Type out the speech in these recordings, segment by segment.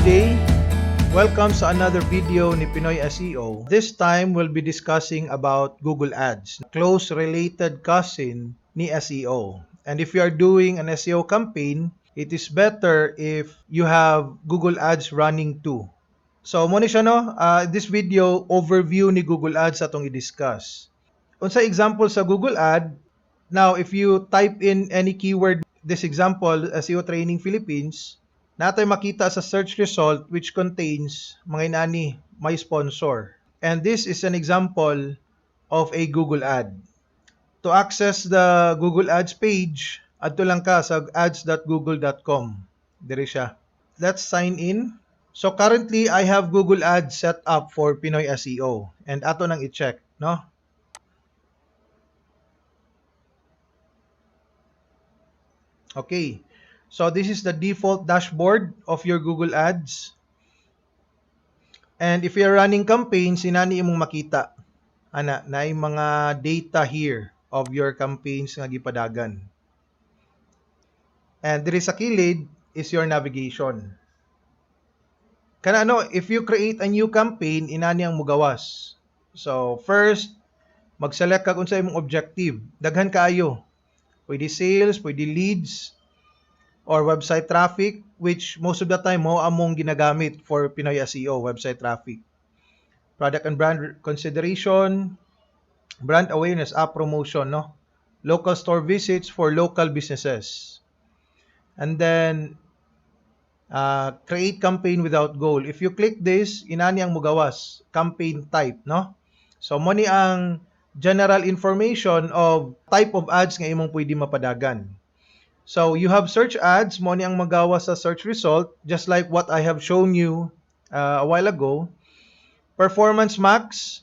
Day. Welcome sa another video ni Pinoy SEO. This time, we'll be discussing about Google Ads, close related cousin ni SEO. And if you are doing an SEO campaign, it is better if you have Google Ads running too. So, mao ni siya, no? This video, overview ni Google Ads atong i-discuss. Unsa example sa Google Ad, now if you type in any keyword, this example, SEO Training Philippines, naa tay makita sa search result which contains mga inani, may sponsor. And this is an example of a Google ad. To access the Google Ads page, adto lang ka sa ads.google.com. Dire siya. Let's sign in. So currently, I have Google Ads set up for Pinoy SEO and ato nang i-check, no? Okay. So this is the default dashboard of your Google Ads. And if you're running campaigns, inani imong makita. Ana, naay mga data here of your campaigns nga gipadagan. And diri sa kilid is your navigation. Kana ano, if you create a new campaign, inani ang mugawas. So first, mag-select ka kung unsa imong objective. Daghan kaayo. Pwede sales, pwede leads, or website traffic, which most of the time mao among ginagamit for Pinoy SEO, website traffic. Product and brand consideration, brand awareness, app promotion, no? Local store visits for local businesses. And then, create campaign without goal. If you click this, inani ang mugawas, campaign type, no? So, mao ni ang general information of type of ads nga imong pwede mapadagan. So, you have search ads, mao ni ang magawas sa search result, just like what I have shown you a while ago. Performance Max,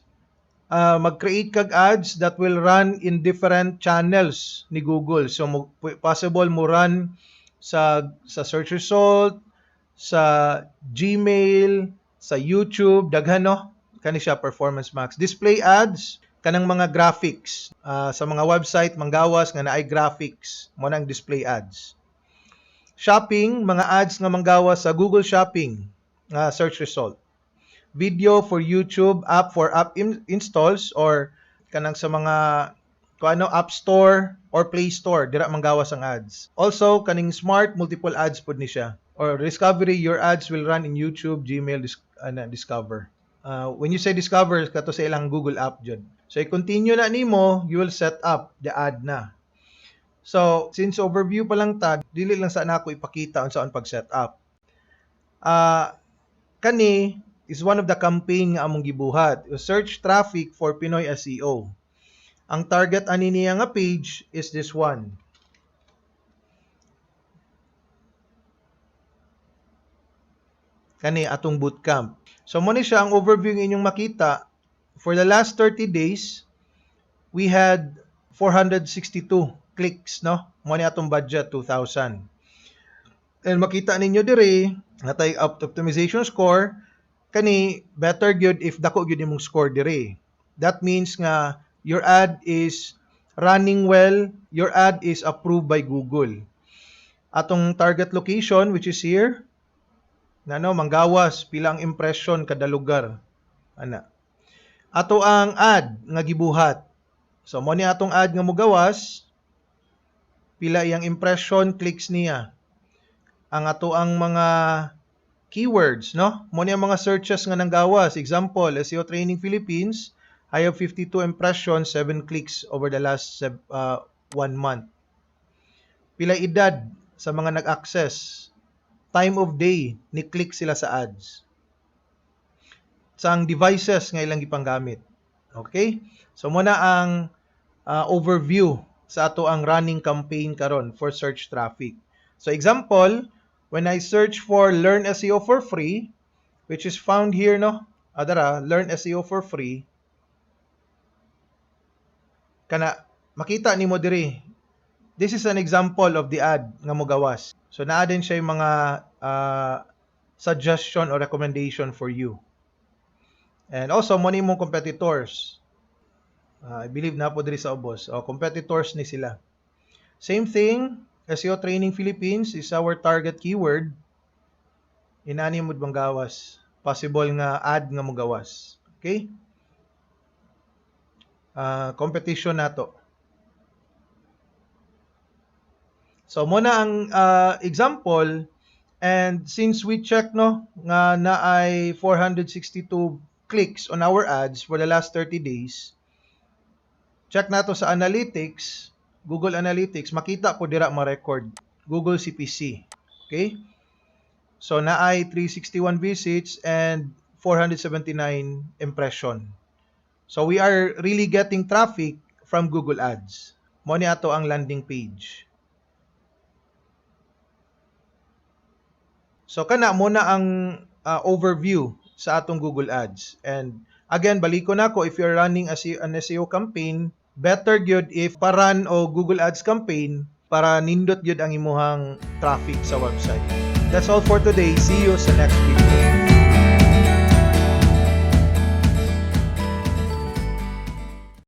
mag-create kag ads that will run in different channels ni Google. So, possible mo run sa search result, sa Gmail, sa YouTube, daghan, no? Kani siya Performance Max. Display ads, kanang mga graphics sa mga website manggawas nga naay graphics, mao nang display ads. Shopping, mga ads nga manggawas sa Google Shopping nga search result. Video for YouTube, app for app installs or kanang sa mga kung ano App Store or Play Store, dira manggawas ang ads. Also kaning smart multiple ads pud ni siya. Or discovery, your ads will run in YouTube, Gmail, ano, Discover. When you say Discover, kato sa ilang Google app jud. So i-continue na nimo, you will set up the ad na. So, since overview pa lang ta, dili lang sa nako ipakita unsaon pag-set up. Kani is one of the campaign nga among gibuhat. Search traffic for Pinoy SEO. Ang target ani niya nga page is this one. Kani atong bootcamp. So mo ni siya ang overview nga inyong makita. For the last 30 days, we had 462 clicks, no? Mo ni atong budget 2,000. And makita ninyo diri natay optimization score kani better gyud if dako gyud imong score diri. That means nga your ad is running well, your ad is approved by Google. Atong target location, which is here, na no, manggawas pila ang impression kada lugar. Ana. Ato ang ad nga gibuhat. So mo ni atong ad nga mugawas, pila iyang impression clicks niya. Ang ato ang mga keywords, no? Mo ni ang mga searches nga nanggawas. Example, SEO Training Philippines, I have 52 impressions, 7 clicks over the last 1 month. Pila edad sa mga nag-access, time of day ni click sila sa ads. Sa ang devices nga ilang gipanggamit. Okay? So muna ang overview sa ato ang running campaign karon for search traffic. So example, when I search for Learn SEO for free, which is found here, no? Adara, Learn SEO for free. Kana makita nimo diri. This is an example of the ad nga mogawas. So naa din siya yung mga suggestion or recommendation for you. And also, mo ni imong competitors. I believe na po diri sa ubos. O, competitors ni sila. Same thing, SEO Training Philippines is our target keyword. Inani mo bang gawas? Possible nga ad nga mogawas. Okay? Competition nato. So mao na ang example, and since we check, no, nga naay 462 clicks on our ads for the last 30 days, check nato sa analytics, Google Analytics, makita po dira ma-record Google CPC. Okay? So naay 361 visits and 479 impression. So we are really getting traffic from Google Ads. Mao ni ato ang landing page. So kana mao na ang overview sa atong Google Ads. And again, baliko nako, if you're running an SEO campaign, better gyud if pa-run og Google Ads campaign para nindot gyud ang imuhang traffic sa website. That's all for today. See you sa next video.